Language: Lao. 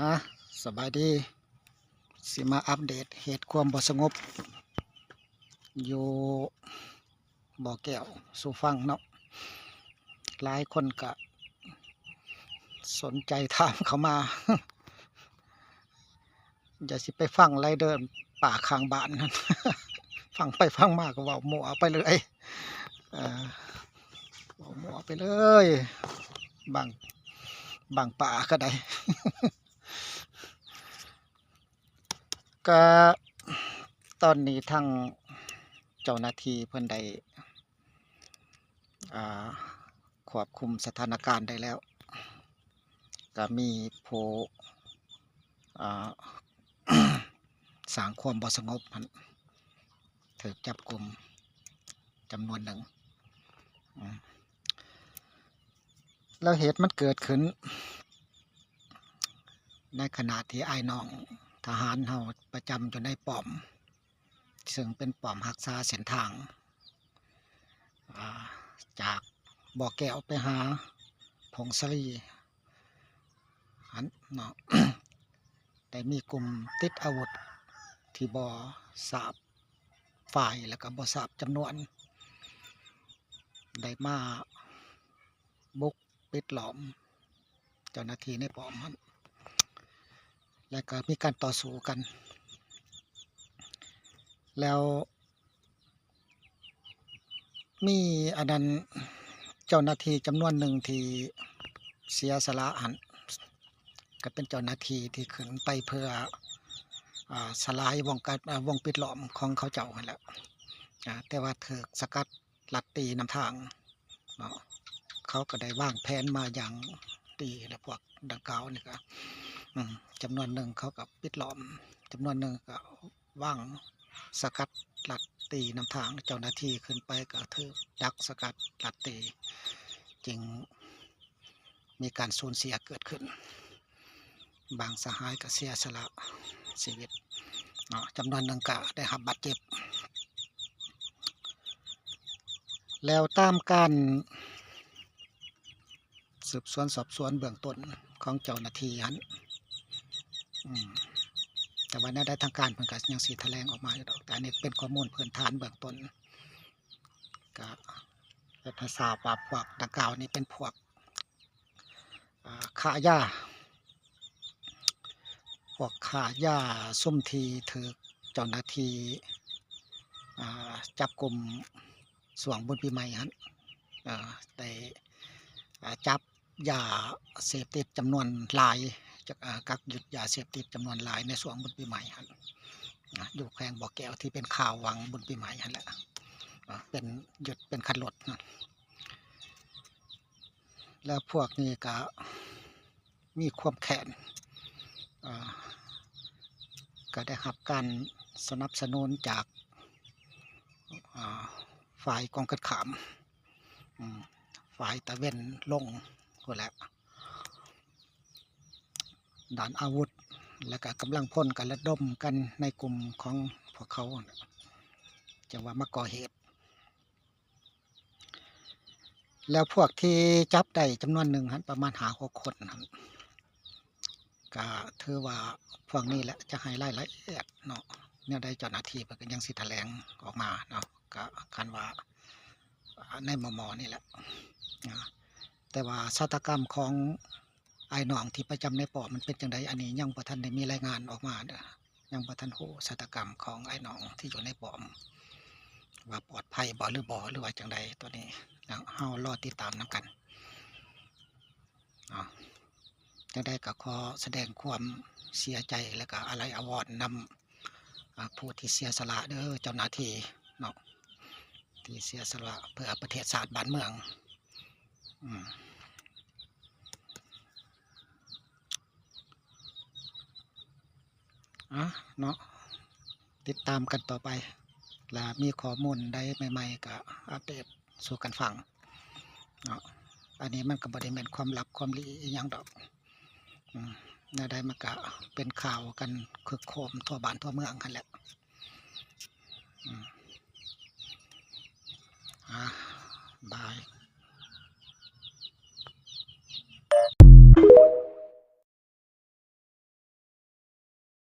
ອາ ສະບາຍດີ ຊິມາອັບເດດເຫດຄວາມບໍ່ສະຫງົບຢູ່ບໍ່ແກ້ວສູ່ຟັງເນາະ. ຫຼາຍຄົນກະສົນໃຈຖາມເຂົ້າມາ ຢ່າຊິໄປຟັງໄຫຼເດີ ປ່າຂ້າງບ້ານຫັ້ນ ຟັງໄປຟັງມາກໍເວົ້າມົ້ວໄປເລີຍ ເອີ ເວົ້າມົ້ວໄປເລີຍ ບາງ ບາງປ່າກໍໄດ້. ກະຕອນນີ້ທາງເຈົ້າໜ້າທີ່ເພິ່ນໄດ້ ອ່າ ຄວບຄຸມສະຖານະການໄດ້ແລ້ວ ກະມີຜູ້ ອ່າ ສ້າງຄວາມບໍ່ສະຫງົບຫັ້ນ ຖືກຈັບກຸມຈຳນວນໜຶ່ງ ອາ ແລ້ວເຫດມັນເກີດຂຶ້ນ ໃນຂະນະທີ່ອ້າຍນ້ອງທະຫານເຮົາປະຈຳຢູ່ໃນປ້ອມ ເຊິ່ງເປັນປ້ອມຮັກສາເສັ້ນທາງ ອາ ຈາກບໍ່ແກ້ວໄປຫາຜົ້ງສາລີຫັ້ນເນາະ ໄດ້ມີກຸ່ມຕິດອາວຸດທີ່ບໍ່ຊາບຝ່າຍ ແລ້ວກໍບໍ່ຊາບຈຳນວນ ໄດ້ມາບຸກ ປິດລ້ອມເຈົ້າໜ້າທີ່ໃນປ້ອມຫັ້ນ ແລ້ວກໍມີການຕໍ່ສູ້ກັນ ແລ້ວມີອັນນັ້ນ ເຈົ້າໜ້າທີ່ຈຳນວນໜຶ່ງທີ່ເສຍສະຫຼະຫັ້ນ ກໍເປັນເຈົ້າໜ້າທີ່ທີ່ຂຶ້ນໄປເພື່ອ ອາ ສະຫຼາຍວົງການ ອາ ວົງປິດລ້ອມຂອງເຂົາເຈົ້າຫັ້ນແຫຼະ ອາ ແຕ່ວ່າຖືກສະກັດ ລັດຕີນຳທາງເນາະ ເຂົາກໍໄດ້ວາງແຜນມາຢ່າງດີ ແລະ ພວກດັ່ງກ່າວນີ້ກໍ ອືມ ຈຳນວນໜຶ່ງເຂົາກໍປິດລ້ອມ ຈຳນວນໜຶ່ງກໍວາງສະກັດລັດຕີນຳທາງ ເຈົ້າໜ້າທີ່ຂຶ້ນໄປກໍຖືກດັກສະກັດລັດຕີ ຈຶ່ງ ມີການສູນເສຍເກີດຂຶ້ນ ບາງສະຫາຍກໍເສຍສະຫຼະຊີວິດເນາະ ຈຳນວນໜຶ່ງກໍໄດ້ຮັບບາດເຈັບ ແລ້ວຕາມການສືບສວນສອບສວນເບື້ອງຕົ້ນຂອງເຈົ້າໜ້າທີ່ຫັ້ນ ອືມ ແຕ່ວ່າແນວໃດທາງການເພິ່ນກໍຍັງຊິຖະແຫຼງອອກມາຢູ່ດອກ ແຕ່ອັນນີ້ເປັນຂໍ້ມູນພື້ນຖານເບື້ອງຕົ້ນ ກໍເຮັດໃຫ້ຊາບວ່າພວກດັ່ງກ່າວນີ້ເປັນພວກ ອາ ຄ້າຢາ ພວກຄ້າຢາ ຊຸມທີ່ຖືກເຈົ້າໜ້າທີ່ ອາ ຈັບກຸມຊ່ວງບຸນປີໃໝ່ຫັ້ນ ເອີ ໄດ້ ອາ ຈັບຢາເສບຕິດຈຳນວນຫຼາຍ ຈະ ອາ ກັກຍຶດຢາເສບຕິດຈຳນວນຫຼາຍໃນຊ່ວງບຸນປີໃໝ່ຫັ້ນ ອາ ຢູ່ແຂວງບໍ່ແກ້ວ ທີ່ເປັນຂ່າວຫວ່າງບຸນປີໃໝ່ຫັ້ນແຫຼະ ອາ ເປັນ ຍຶດເປັນຄັນລົດ ແລ້ວພວກນີ້ກະມີຄວາມແຄ້ນ ເອີ ກະໄດ້ຮັບການສະໜັບສະໜູນຈາກ ອາ ຝ່າຍກົງກັນຂ້າມ ອືມ ຝ່າຍຕາເວັນລົງພຸ້ນແຫຼະ ດ້ານອາວຸດ ແລ້ວກະກຳລັງພົນກະລະດົມກັນໃນກຸ່ມຂອງພວກເຂົາ ຈັ່ງວ່າມາກໍ່ເຫດ ແລ້ວພວກທີ່ຈັບໄດ້ຈຳນວນໜຶ່ງຫັ້ນ ປະມານຫ້າຫົກຄົນຫັ້ນ ກະຖືວ່າພວກນີ້ແຫຼະຈະໃຫ້ລາຍລະອຽດເນາະ ແນວໃດເຈົ້າໜ້າທີ່ເພິ່ນກໍຍັງຊິຖະແຫຼງອອກມາເນາະ ກະຄັນວ່າໃນມໍ່ໆນີ້ແຫຼະ ແຕ່ວ່າຊະຕາກຳຂອງອ້າຍນ້ອງທີ່ປະຈຳໃນປ້ອມມັນເປັນຈັ່ງໃດ ອັນນີ້ຍັງບໍ່ທັນໄດ້ມີລາຍງານອອກມາເດີ. ຍັງບໍ່ທັນຮູ້ຊະຕາກຳຂອງອ້າຍນ້ອງທີ່ຢູ່ໃນປ້ອມ ວ່າປອດໄພບໍ່ ຫຼືບໍ່ ຫຼືວ່າຈັ່ງໃດ ໂຕນີ້ເຮົາລໍຕິດຕາມນຳກັນເນາະ. ຈັ່ງໃດກໍຂໍສະແດງຄວາມເສຍໃຈ ແລະກໍອາໄລອາວອນນຳ ອາ ຜູ້ທີ່ເສຍສະຫຼະເດີ ເຈົ້າໜ້າທີ່ເນາະ ທີ່ເສຍສະຫຼະເພື່ອປະເທດຊາດບ້ານເມືອງ ອືມ. ອາ ເນາະ ຕິດຕາມກັນຕໍ່ໄປ ລະມີຂໍ້ມູນໃດໃໝ່ໆ ກະອັບເດດສູ່ກັນຟັງເນາະ. ອັນນີ້ມັນກໍບໍ່ໄດ້ແມ່ນຄວາມລັບຄວາມລີອີ່ຫຍັງດອກ ອືມ ແນວໃດມັນກະເປັນຂ່າວກັນຄຶກໂຄມທົ່ວບ້ານທົ່ວເມືອງຫັ້ນແຫຼະ ອືມ. ອາ ບາຍ.